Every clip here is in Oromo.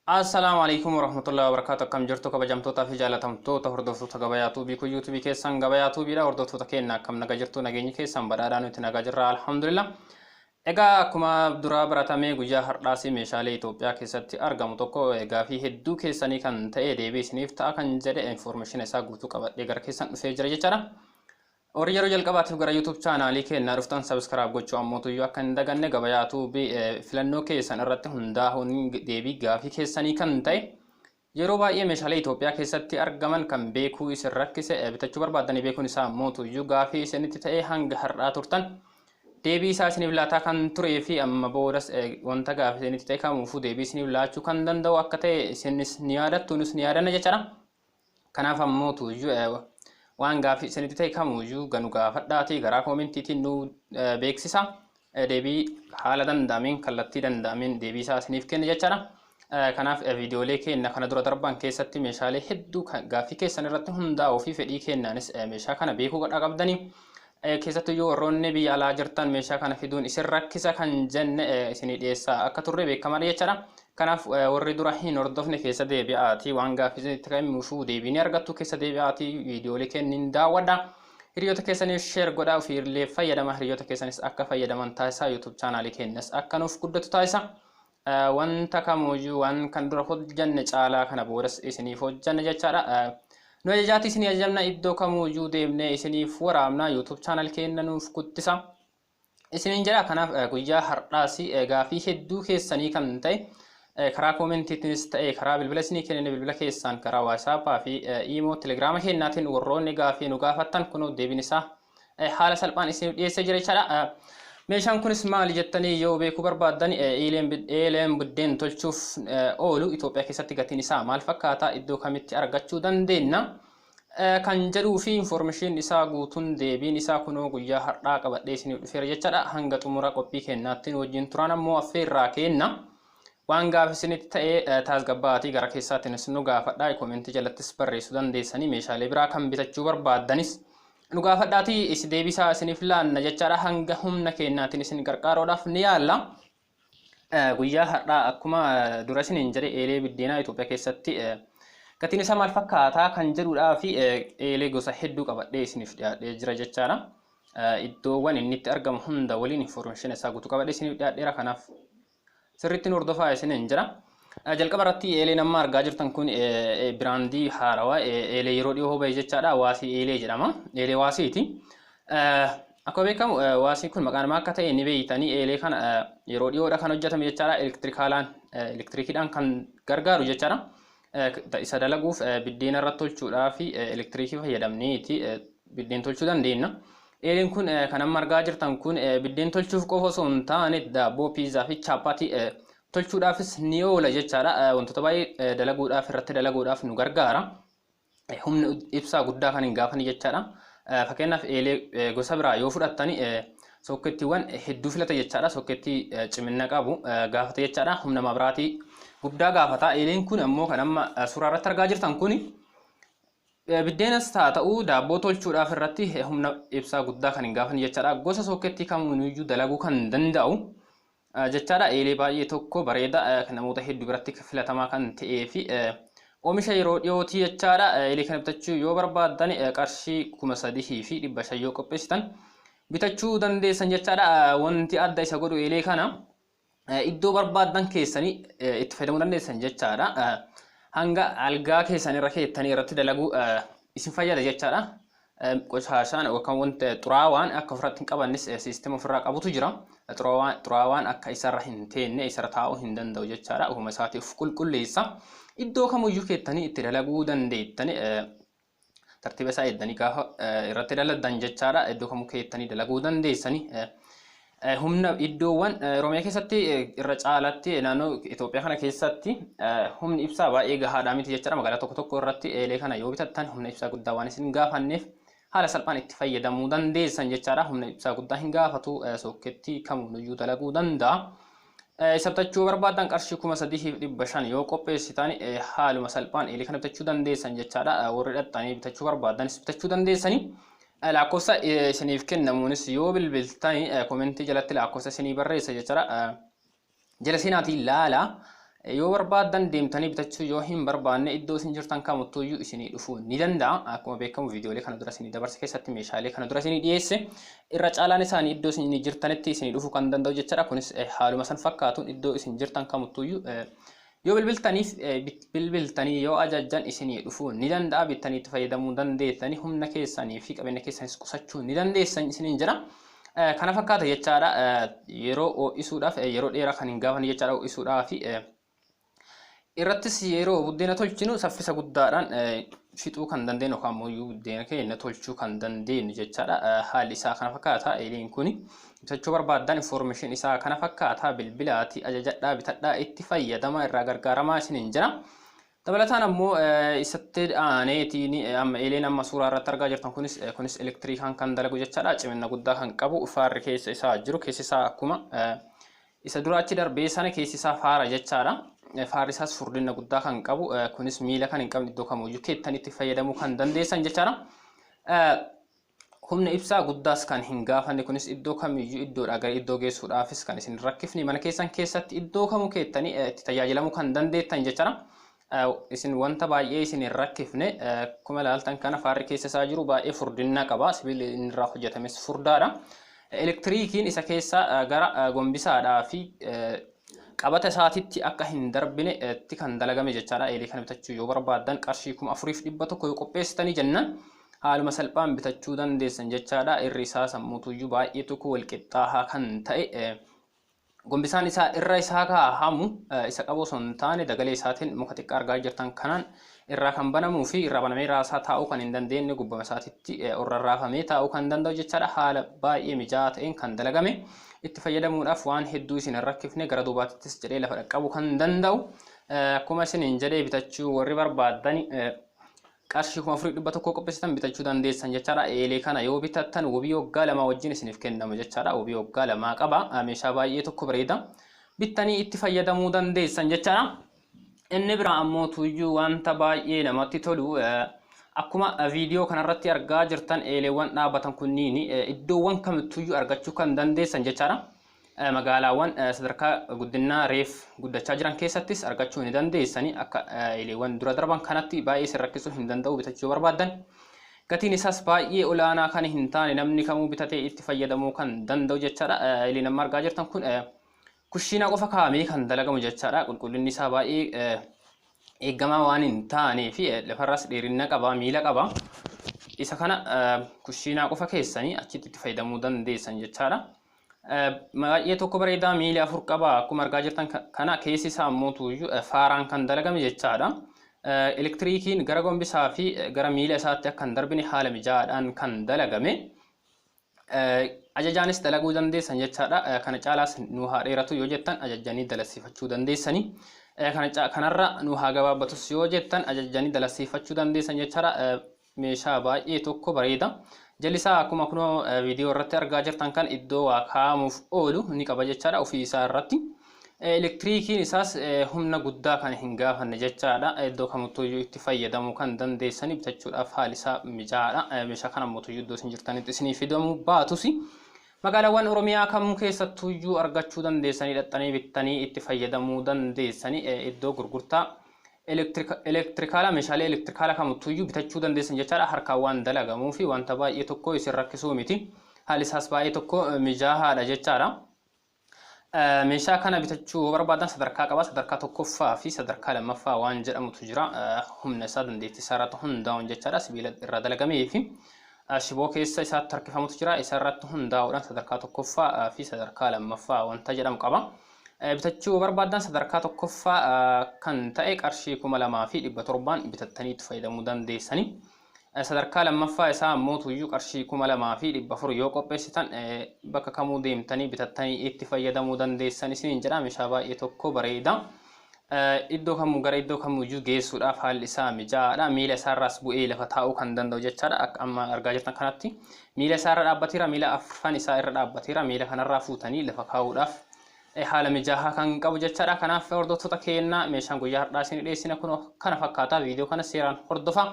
Assalaamu alaikum warahmatullahi wabarakatuh. Akkam jirtu kabajamtootaa fi jaalatamtoota hordoftoota Gabayaa Tuubii? Kun yuutuubii keessan Gabayaa Tuubiidha. Hordoftoota keenya, akkam naga jirtu? Nageenyi keessan badhaadhaa, nuti nagaa jirra, alhamdulillah. Egaa akkuma duraa baratamee guyyaa har'aas meeshaalee Itoophiyaa keessatti argamu tokko gaafii hedduu keessanii kan ta'e, deebii isiniif ta'a kan jedhe, information isaa guutuu qabadhee gara keessan dhufee jira jechaadha. Warri yeroo jalqabaatiif gara YouTube chaanaalii keenyaa dhuftan subscribe gochuu ammootuyyuu akka hin daganne. Gabayaa Tuubii filannoo keessan irratti hundaa'uun deebii gaafii keessanii kan ta'e, yeroo baay'ee meeshaalee Itoophiyaa keessatti argaman kan beekuu isin rakkise, bitachuu barbaaddanii beekuun isaa ammootuyyuu gaafii isinitti ta'e, hanga har'aa turtan deebii isaa isiniif laataa kan turee fi amma boodas wanta gaafii isinitti ta'e kamuufuu deebii isiniif laachuu kan danda'u akka ta'e isinis ni yaadattu, nus ni yaadanna jechaadha. Kanaaf ammoo tuuyyuu waan gaafii isinitti ta'e kamuuyyuu ganu gaafadhaatii garaa koomentiitiin nu beeksisa. Deebii haala danda'ameen, kallattii danda'ameen deebii isaa isiniif kenna jechaadha. Kanaaf viidiyoolee keenya kana dura darban keessatti meeshaalee hedduu gaaffii keessan irratti hundaa'uu fi fedhii kennaanis meeshaa kana beekuu qabdanii, keessattuyyuu warroonni biyya alaa jirtan meeshaa kana fiduun isin rakkisa kan jenne isinii dhiyeessaa akka turre beekamaadha jechaadha. Kanaaf warri dura hin hordofne keessa deebi'aatii waan gaaffii isinitti ka'e deebii ni argattu, keessa deebi'aatii viidiyoolee kenniin daawwadha. Hiriyoota keessaniif share godhaa, ofiillee fayyadama, hiriyoota keessanis akka fayyadaman taasisaa, YouTube chaanaalii keenyas akka nuuf guddatu taasisa. Wanta kamuyyuu waan kan dura hojjanne caalaa kana boodas isiniif hojjanne jechaadha. Nu ajajaati, isinii ajajamna, iddoo kamuyyuu deemnee isiniif waraabna, YouTube channel keenya nuuf guddisa. Isiniin jedha. Kanaaf guyyaa har'aas gaafii hedduu keessanii kan ta'e, karaa koomentiitiinis ta'e karaa bilbila isinii kennine, bilbila keessaan karaa WhatsAppaa fi Imo, Telegiraama keenyaatiin warroonni gaafii nu gaafattan, kunoo deebiin isaa haala salphaan isiniif dhiyeessee jira jechaadha. Meeshaan kunis maali jettanii yoo beekuu barbaaddan, eeleen buddeen tolchuuf oolu Itoophiyaa keessatti gatiin isaa maal fakkaata, iddoo kamitti argachuu dandeenya kan jedhuu fi information isaa guutuun deebiin isaa kunoo guyyaa har'aa qabadhee isiniif dhufeera jechaadha. Hanga xumura qophii keenyaatti nu wajjin turan ammoo affeerraa kenna. Waan gaafii isinitti ta'ee taasgabbaatii gara keessaattiinis nu gaafadhaa, koomentii jalattis barreessuu dandeessanii, meeshaalee biraa kan bitachuu barbaaddanis nu gaafadhaatii isi deebisaa isiniif laanna jechaadha. Hanga humna keenyaatiin isin gargaaruudhaaf ni yaalla. Guyyaa har'aa akkuma dura isiniin jedhe, eelee biddeenaa Itoophiyaa keessatti gatiin isaa maal fakkaataa kan jedhudhaa fi eelee gosa hedduu qabadhee isiniif dhiyaadhee jira jechaadha. Iddoowwan inni itti argamu hunda waliin information isaa guutuu qabadhee isiniif dhiyaadheera, kanaaf sirriitti nu hordofaa isiniin jira. Jalqaba irratti eeleen amma argaa jirtan kun biraandii haarawaa, eelee yeroo dhiyoo bahe jechaadha. Waasii eelee jedhama. Eelee Waasiiti. Akkuma beekamu Waasiin kun maqaan namaa akka ta'e ni beektanii, eelee kana yeroo dhiyoodha kan hojjetame jechaadha. Elektirikaalaan, elektirikiidhaan kan gargaaru jechaadha. Isa dalaguuf, biddeena irratti tolchuudhaa fi elektirikii fayyadamneeti biddeen tolchuu dandeenya. Eeleen kun kan amma argaa jirtan kun biddeen tolchuuf qofa osoo hin taane daabboo, piizaa fi chaappaatii tolchuudhaafis ni oola jechaadha. Wantoota baay'ee dalaguudhaaf, irratti dalaguudhaaf nu gargaara. Humna ibsaa guddaa kan hin gaafanne jechaadha. Fakkeenyaaf eelee gosa biraa yoo fudhattani sookettiiwwan hedduu filata jechaadha. Sookettii cimina qabu gaafata jechaadha. Humna mabiraatii guddaa gaafata. Eeleen kun ammoo kan amma suuraa irratti argaa jirtan kun biddeenas haa ta'u daabboo tolchuudhaaf irratti humna ibsaa guddaa kan hin gaafanne jechaadha. Gosa sookettii kamiiyyuu dalaguu kan danda'u jechaadha. Eelee baay'ee tokko bareeda, namoota hedduu biratti filatamaa kan ta'ee fi oomisha yeroo dhiyootii jechaadha. Eelee kana bitachuu yoo barbaaddan qarshii 3,500 yoo qopheessitan bitachuu dandeessan jechaadha. Wanti adda isa godhu eelee kana iddoo barbaaddan keessanii itti fayyadamuu dandeessan jechaadha. Hanga algaa keessan irra keettanii irratti dalaguu isin fayyada jechaadha. Qoshaashaan yookaan wanta xuraawaan akka ofirratti hin qabannes siistema ofirraa qabutu jira. Xuraawaan akka isarra hin teenne, isarra taa'uu hin danda'u jechaadha. Ofuma isaatiif qulqulleessa. Iddoo kamiyyuu keettanii itti dalaguu dandeettani, tartiiba isaa eeddanii gaafa irratti dalagdan jechaadha. Iddoo kamuu keettanii dalaguu dandeessani. Humna iddoowwan Oromiyaa keessatti, irra caalatti naannoo Itoophiyaa kana keessatti humni ibsaa baay'ee gahaadhaa miti jechaadha. Magaalaa tokko tokko irratti eelee kana yoo bitattan humna ibsaa guddaa waan isin gaafanneef haala salphaan itti fayyadamuu dandeessan jechaadha. Humna ibsaa guddaa hin gaafatu, sookettii kamuunuyyuu dalaguu danda'a. Isa bitachuu barbaadan qarshii 3,500 yoo qopheessitan haaluma salphaan eelee kana bitachuu dandeessan jechaadha. Warri dhaxxanii bitachuu barbaadanis bitachuu dandeessanii. Lakkoofsa isiniif kennamuunis yoo bilbiltani, komentii jalatti lakkoofsa isinii barreessa jechaadha. Jala seenaatii ilaala. Yoo barbaaddan deemtanii bitachuu, yoo hin barbaanne iddoo isin jirtan kamittuuyyuu isinii dhufuu ni danda'a. Akkuma beekamu viidiyoolee kana dura isinii dabarse keessatti meeshaalee kana dura isinii dhiyeesse irra caalaan isaanii iddoo isin jirtanitti isinii dhufuu kan danda'u jechaadha. Kunis haaluma san fakkaatuun iddoo isin jirtan kamittuuyyuu yoo bilbiltaniif bilbiltanii yoo ajajjan isinii dhufuu ni danda'a. Bittanii itti fayyadamuu dandeessanii, humna keessanii fi qabeenya keessanis qusachuu ni dandeessan isiniin jira. Kana fakkaata jechaadha. Yeroo ho'isuudhaaf yeroo dheeraa kan hin gaafanne jechaadha ho'isuudhaaf. Irrattis yeroo buddeena tolchinu saffisa guddaadhaan fixuu kan dandeenyu yookaan immoo buddeena keenya tolchuu kan dandeenyu jechaadha. Haalli isaa kana fakkaata. Eeliin kun bitachuu barbaaddan information isaa kana fakkaata. Bilbilaati ajajadhaa, bitadhaa, itti fayyadamaa, irraa gargaaramaa isiniin jira. Dabalataan ammoo isatti aaneetiin amma eeleen amma suuraa irratti argaa jirtan kunis elektiriikaan kan dalagu jechaadha. Cimina guddaa kan qabu, faarri keessa isaa jiru, keessi isaa akkuma isa dura achi darbee sana keessi isaa faara jechaadha. Faarri isaas furdina guddaa kan qabu, kunis miila kan hin qabne, iddoo kamiyyuu keettanii itti fayyadamuu kan dandeessan jechaadha. Humna ibsaa guddaas kan hin gaafanne, kunis iddoo kamiyyuu iddoodhaa gara iddoo geessuudhaafis kan isin rakkifne, mana keessan keessatti iddoo kamuu keettanii itti tajaajilamuu kan dandeettan jechaadha. Isin wanta baay'ee isin hin rakkifne. Akkuma ilaaltan kana faarri keessa isaa jiru baay'ee furdina qaba. Sibiilli inni irraa hojjetames furdaadha. Elektiriikiin isa keessa gara gombisaadhaa fi qabata isaatitti akka hin darbine itti kan dalagame jechaadha. Eelee kana bitachuu yoo barbaaddan qarshii 4100 yoo qopheessitanii jennaan haaluma salphaan bitachuu dandeessan jechaadha. Irri isaa sammuutuyyuu baay'ee tokko wal qixxaahaa kan ta'e, gombisaan isaa irra isaa kaahamu isa qabu osoo hin taane dagalee isaatiin muka xiqqaa argaa jirtan kanaan irraa kan banamuu fi irraa banamee raasaa taa'uu kan hin dandeenye, gubbama isaatitti irra raafamee taa'uu kan danda'u jechaadha. Haala baay'ee mijaa'aa ta'een kan dalagame, itti fayyadamuudhaaf waan hedduu isin hin rakkifne, gara duubaattis jedhee lafa dhaqqabuu kan danda'u. Akkuma isiniin jedhee, bitachuu warri barbaaddan qarshii 4100 qopheessitan bitachuu dandeessan jechaadha. Eelee kana yoo bitattan wabii waggaa 2 wajjin isiniif kennama jechaadha. Wabii waggaa 2 qaba. Meeshaa baay'ee tokko bareeda. Bittanii itti fayyadamuu dandeessan jechaadha. Inni biraa ammoo tuyyuu wanta baay'ee namatti tolu, akkuma viidiyoo kanarratti argaa jirtan eeleewwan dhaabbatan kunniin iddoowwan kamittuyyuu argachuu kan dandeessan jechaadha. Magaalaawwan sadarkaa guddinaa reef guddachaa jiran keessattis argachuu ni dandeessani. Akka eeleewwan dura darban kanatti baay'ee isin rakkisuu hin danda'u bitachuu barbaaddan. Gatiin isaas baay'ee olaanaa kan hin taane, namni kamuu bitatee itti fayyadamuu kan danda'u jechaadha. Eeleen amma argaa jirtan kun kushiinaa qofa kaa'amee kan dalagamu jechaadha. Qulqullinni isaa baay'ee eegamaa waan hin taanee fi lafarras dheerina qaba, miila qaba. Isa kana kushiinaa qofa keessanii achitti itti fayyadamuu dandeessan jechaadha. Baay'ee tokko bareedaa, miila 4 qaba. Akkuma argaa jirtan kana keessi isaa ammoo tuyyuu faaraan kan dalagame jechaadha. Elektiriikiin gara gombisaa fi gara miila isaatti akka hin darbine haala mijaa'aadhaan kan dalagame. Ajajaanis dalaguu dandeessan jechaadha. Kana caalaas nu haa dheeratu yoo jettan ajajanii dalasiifachuu dandeessani. Kanarra nu haa gabaabbatus yoo jettan ajajanii dalasiifachuu dandeessan jechaadha. Meeshaa baay'ee tokko bareeda. Jalli isaa akkuma kunoo viidiyoo irratti argaa jirtan kan iddoo waa kaa'amuuf oolu ni qaba jechaadha ofii isaa irratti. Elektiriikiin isaas humna guddaa kan hin gaafanne jechaadha. Iddoo kamittuyyuu itti fayyadamuu kan dandeessani, bitachuudhaaf haalli isaa mijaa'aadha. Meeshaa kana ammoo iddoo isin jirtanitti isinii fidamuu baatus magaalaawwan Oromiyaa kamuu keessattuyyuu argachuu dandeessanii, dhaxxanii bittanii itti fayyadamuu dandeessanii, iddoo gurgurtaa elektirikaala meeshaalee elektirikaala kamittuyyuu bitachuu dandeessan jechaadha. Harkaan waan dalagamuu fi wanta baay'ee tokko isin rakkisuu miti. Haalli isaas baay'ee tokko mijaa'aadha jechaadha. Meeshaa kana bitachuu barbaadan sadarkaa qaba. Sadarkaa tokkoffaa fi sadarkaa lammaffaa waan jedhamutu jira. Humna isaa, dandeettii isaa irratti hundaa'uun jechaadha. Sibiila irraa dalagamee fi shiboo keessa isaatti harkifamutu jira. Isa irratti hundaa'uudhaan sadarkaa tokkoffaa fi sadarkaa lammaffaa wanta jedhamu qaba. Bitachuu barbaadan sadarkaa tokkoffaa kan ta'e qarshii 2700 bitattanii itti fayyadamuu dandeessani. Sadarkaa lammaffaa isaa ammoo tuyyuu qarshii 2400 yoo qopheessitan bakka kamuu deemtanii bitattanii itti fayyadamuu dandeessan isiniin jedha. Meeshaa baay'ee tokko bareeda. Iddoo kamuu gara iddoo kamuyyuu geessuudhaaf haalli isaa mijaa'aadha. Miila isaarraas bu'ee lafa taa'uu kan danda'u jechaadha. Akka amma argaa jirtan kanatti miila isaarra dhaabbateera. Miila afran isaa irra dhaabbateera. Miila kanarraa fuutanii lafa kaa'uudhaaf haala mijaa'aa kan qabu jechaadha. Kanaaf hordoftoota keenya, meeshaan guyyaa har'aa isin dhiyeessine kun kana fakkaata. Viidiyoo kana seeraan hordofa.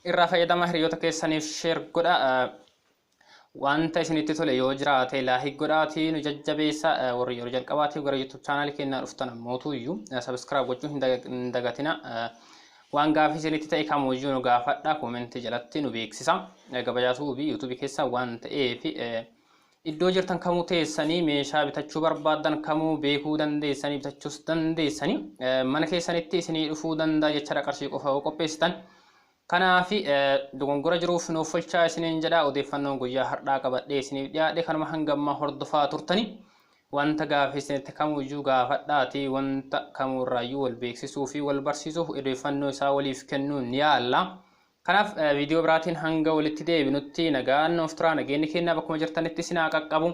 Irraa fayyadama, hiriyoota keessaniif share godha. Wanta isinitti tole yoo jiraate like godhaatii nu jajjabeessa. Warri yeroo jalqabaatiif gara YouTube channelii keenyaa dhuftan ammootu iyyuu subscribe gochuu hin dagatina. Waan gaafii isinitti ta'e kamuyyuu nu gaafadha, commentii jalatti nu beeksisa. Gabayaa Tuubii YouTubeii keessa waan ta'eef, iddoo jirtan kamuu teessanii meeshaa bitachuu barbaaddan kamuu beekuu dandeessanii, bitachuus dandeessanii, mana keessanitti isinii dhufuu danda'a jechaadha, qarshii qofa yoo qopheessitan. Kanaaf dogongora jiruuf nuuf olchaa isiniin jedha. Odeeffannoon guyyaa har'aa qabadhee isiniif dhiyaadhe kanuma. Hangammaa hordofaa turtani, wanta gaafii isinitti kamuyyuu gaafadhaati. Wanta kamuurraayyuu wal beeksisuu fi wal barsiisuuf, odeeffannoo isaa waliif kennuun ni yaalla. Kanaaf viidiyoo biraatiin hanga walitti deebinutti nagaan nuuf turaa. Nageenyi keenya bakkuma jirtanitti isin haa qaqqabu.